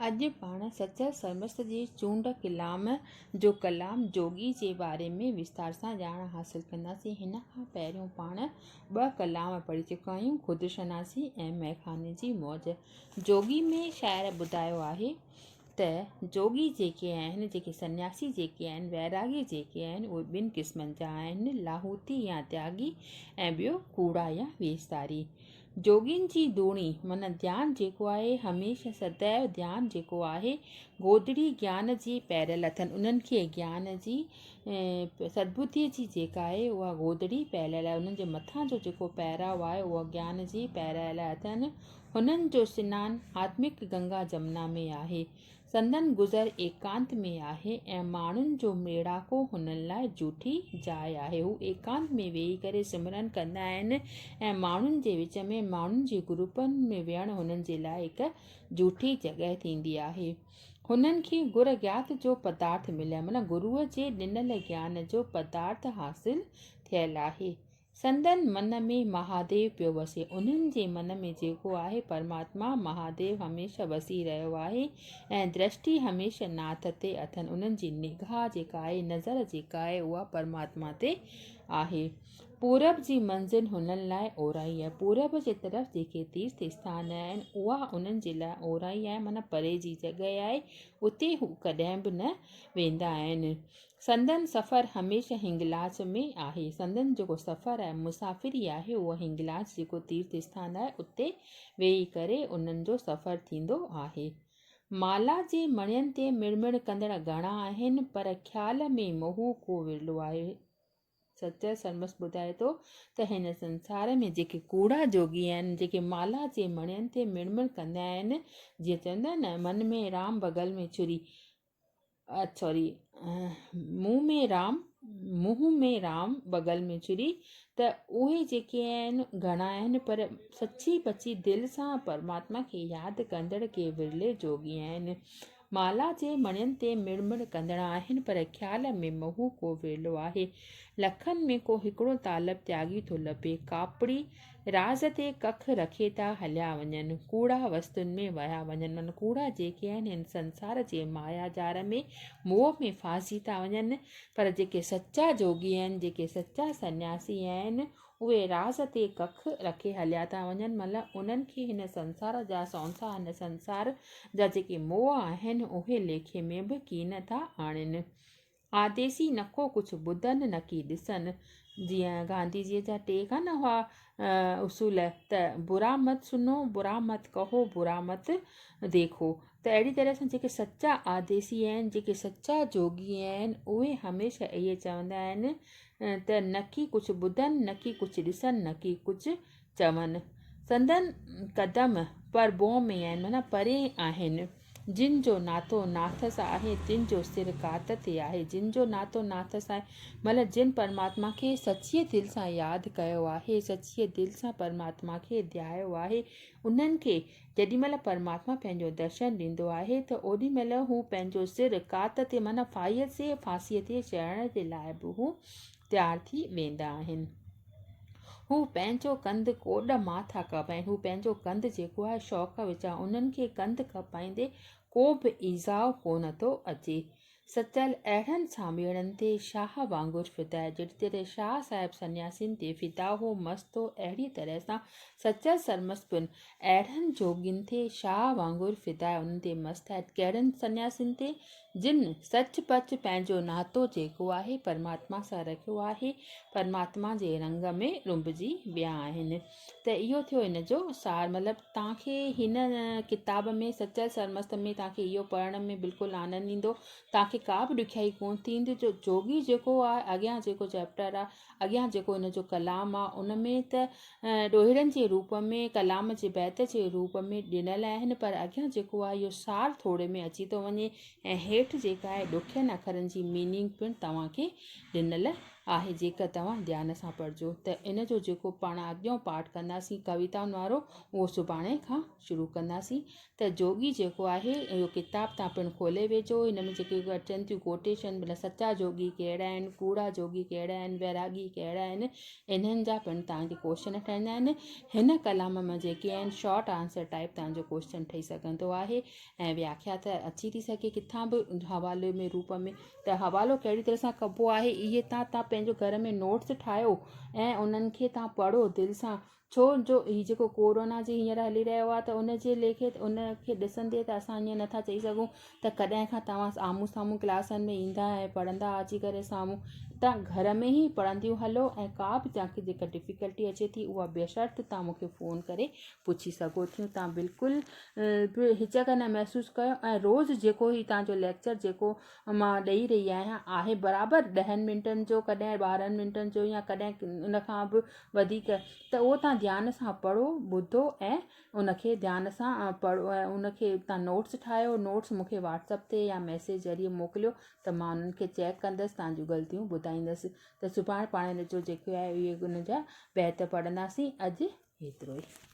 اڄ پاڻ سچل سرمست جي چونڊ ڪلام جو ڪلام جوڳي جي باري ۾ وستار سان ڄاڻ حاصل ڪنداسين. هن کان پهريون پاڻ ٻه ڪلام پڙهي چڪا آهيون، خود شناسي ۽ مئخاني جي موج. جوڳي ۾ شاعر ٻڌايو آهي ته جوڳي جيڪي آهن، جيڪي سنياسي جيڪي آهن، ويراڳي جيڪي آهن، اهي ٻن قسمن جا آهن، لاهوتي يا تياڳي ۽ ٻيو ڪوڙا يا ويساري. جوڳين جي ڌوڻي معنيٰ ڌيان جيڪو آهي هميشه سدئو ڌيان جيڪو آهي گودڙي گيان جي پهريل اٿن انهن کي گيان جي سدبڌيء جي جيڪا آهي اها گودڙي پهريل آهي انهن جي مٿان جو جيڪو پهراء آهي اهو گيان جي پهرايل اٿن هنن جو سنان آتمڪ گنگا جمنا ۾ آهي سندن گذر ايڪانت ۾ آهي ۽ ماڻهن جو ميڙاڪو هنن لاء جوٺي جاء آهي. هو ايڪانت ۾ ويهي ڪري سمرن ڪندا آهن ۽ ماڻهن جي وچ ۾ ماڻهن جي گروپن ۾ ويهڻ هنن جي لاء هڪ جوٺي جڳهه ٿيندي آهي. هنن کي گر گيات جو پدارٿ مليل معنيٰ گروء جي ڏنل گيان جو پدارٿ حاصل ٿيل آهي. سندن من ۾ مهاديو پيو وسي. انهن جي من ۾ جيڪو آهي پرماتما مهاديو هميشه وسي رهيو آهي ۽ درشٽي هميشه ناٿ تي اٿن. انهن جي نگاهه جيڪا آهي، نظر جيڪا آهي اها پرماتما تي آهي. پورب جي منزل هنن لاء اورائي آهي. پورب جي طرف جيڪي تيرٿ اسٿان آهن اها انهن جي لاء اورائي آهي معنيٰ پري جي جڳهه آهي اتي هو ڪڏهن به نه ويندا آهن. سندن سفر هميشه هنگلاچ ۾ آهي. سندن جيڪو سفر آهي، مسافري آهي، اهو هنگلاچ جيڪو تيرٿ اسٿان آهي، اتي ويهي ڪري انهن جو سفر ٿيندو آهي. مالا جي مڻين تي مڙ مڙ ڪندڙ گهڻا آهن، پر خيال ۾ موهه ڪو ورلو آهي. سچل سرمست ٻڌائي ٿو ته هن سنسار ۾ جيڪي ڪوڙا جوڳي آهن، جيڪي مالا جي مڻين تي مڙ مڙ ڪندا آهن، جيئن چوندا آهن نه من ۾ رام بغل ۾ ڇري، سوري منهن ۾ رام منهن ۾ رام بغل ۾ ڇري ته اهي جيڪي آهن گهڻا آهن پر سچي پچي دل سان پرماتما کي ياد ڪندڙ ڪي ورلي جوڳي آهن مالا جي مڻين تي مڙ مڙ ڪندڙ آهن پر خيال ۾ مهو ڪو ورلو آهي لکن ۾ ڪو هڪڙو طالب تياڳي ٿو لڀي ڪاپڙي راز تي ڪک رکي ٿا هليا وڃن، ڪوڙا وستن ۾ ويا وڃن، من ڪوڙا جيڪي آهن هن سنسار جي مايا ڄار ۾ موهه ۾ ڦاسي ٿا وڃن، پر جيڪي سچا جوڳي آهن، جيڪي سچا سنياسي آهن، اهي راز تي ڪک رکي هليا ٿا وڃن، مطلب انهن کي هن سنسار جا سونسا، هن سنسار جا جيڪي موهه آهن، اهي ليکي ۾ به ڪين ٿا آڻين. آديسي نڪو ڪجهه ٻڌن نڪي ڏسن. جيئن گانڌي جيء جا ٽي ڪانه هئا اصول ته برا مت سنو، برا مت ڪهو، برا مت ديکو ته اهڙي طرح سان جيڪي سچا آديسي آهن، جيڪي سچا جوڳي آهن، اهي هميشه اهي چوندا آهن ته نڪي ڪجهه ٻڌن، نڪي ڪجهه ڏسن، نڪي ڪجهه چون. سندن قدم پرڀوء ۾ آهن معنيٰ پري آهن. جن جو ناتو ناٿ سان آهي، تن جو سر ڪات تي آهي. جن جو ناتو ناٿ سان آهي، مطلب جن پرماتما کي سچيء دل سان ياد ڪيو آهي، سچيء دل سان پرماتما کي ڌيايو آهي، انهن کي جيڏي مهل پرماتما پنهنجو درشن ڏيندو آهي ته اوڏي مهل هو پنهنجو سر ڪات تي معنيٰ ڦاهيء سي ڦاسيء تي چڙهڻ جي لاء به هو تيار ٿي ويندا آهن. هو پنهنجو ڪنڌ ڪوڏ مان ٿا ڪپائين. هو پنهنجو ڪنڌ جيڪو آهي شوق وچان انهن کي ڪنڌ ڪپائيندي ڪو به ايذاء ڪونه ٿو اچي. سچل اهڙن ساميئڙن تي شاهه وانگر فدا آهي. جهڙي طرح شاهه صاحب سنياسين تي فدا هو، مست هو، اهڙيء طرح سان سچل سرمست پڻ اهڙن جوڳين تي شاهه وانگر فدا آهي، انهن تي مست آهي. ڪهڙن سنياسين تي؟ جن سچ پچ پنهنجو ناتو جيڪو آهي پرماتما سان رکيو آهي، پرماتما جي رنگ ۾ رنبجي ويا آهن. ته اهو ٿيو ان جو سار. مطلب توهان کي هن ڪتاب ۾ سچل سرمست ۾ توهان کي اهو پڙهڻ ۾ بلڪل آنند ايندو. توهان کي ڪا به ڏکيائي ڪونه ٿيندي جو جوڳي جيڪو آهي اڳيان جيڪو چيپٽر آهي اڳيان جيڪو ان جو ڪلام آ ان ۾ ته ڏوهيڙن جي روپ ۾ ڪلام جي بيت جي روپ ۾ ڏنل آهن پر اڳيان جيڪو آ اهو سار ٿوري ۾ اچي ٿو وڃي ۽ هيٺ جيڪا آهي ڏکين اکرن جي ميننگ پڻ توهان کي ڏنل آهي جيڪر توهان ڌيان سان پڙهجو ته ان جو جيڪو پاڻ اڳيون پاٺ ڪنداسين ڪويتائن وارو اهو سڀاڻي کان شروع ڪنداسين ته جوڳي جيڪو آهي اهو ڪتاب تان پڻ کولي ويجهو هن ۾ جيڪي اچن ٿيون ڪوٽيشن مطلب سچا جوڳي ڪهڙا آهن ڪوڙا جوڳي ڪهڙا آهن ويراڳي ڪهڙا آهن انهن جا پڻ توهان کي ڪوشچن ٺهندا آهن هن ڪلام مان جيڪي آهن شارٽ آنسر ٽائپ توهان جو ڪوشچن ٺهي سگهندو آهي ۽ وياکيا ته اچي ٿي سگهي ڪٿان به حوالي ۾ روپ ۾ ته حوالو ڪهڙي طرح سان ڪبو آهي اهي تان تان پنهنجو گهر ۾ نوٽس ٺاهيو ۽ انهن کي تان پڙهو دل سان ڇو جو هي جيڪو ڪورونا جي هينئر هلي رهيو آهي ته ان جي ليکي ان کي ڏسندي ته اسان ائين نٿا چئي سگهون ته ڪڏهن کان توهان آمهون سامهون ڪلاسن ۾ ايندا ۽ پڙهندا اچي ڪري سامهون تان گهر ۾ ئي پڙهنديون هلو ۽ ڪا به توهان کي جيڪا ڊفيڪلٽي اچي ٿي اها بشرط توهان مون کي فون ڪري پڇي سگهو ٿيون توهان بلڪل به هچڪ نه محسوس ڪيو ۽ روز جيڪو هي توهان جو ليڪچر جيڪو مان ڏئي رهي آهيان آهي برابر ڏهن منٽن جو ڪڏهن 12 منٽن جو يا ڪڏهن ان کان به وڌيڪ ته اهو توهان ڌيان سان پڙهو ٻڌو ۽ ان کي ڌيان سان پڙهو ۽ ان کي توهان نوٽس ٺاهيو نوٽس مون کي واٽس اپ تي يا ميسيج ذريعي موڪليو ته مان انهن کي چيڪ ڪندس توهان جون غلطيون ٻڌائيندس ته سڀاڻي پاڻ ان جو جيڪو آهي اهي ان جا بيت پڙهنداسين اڄ ايترو ئي.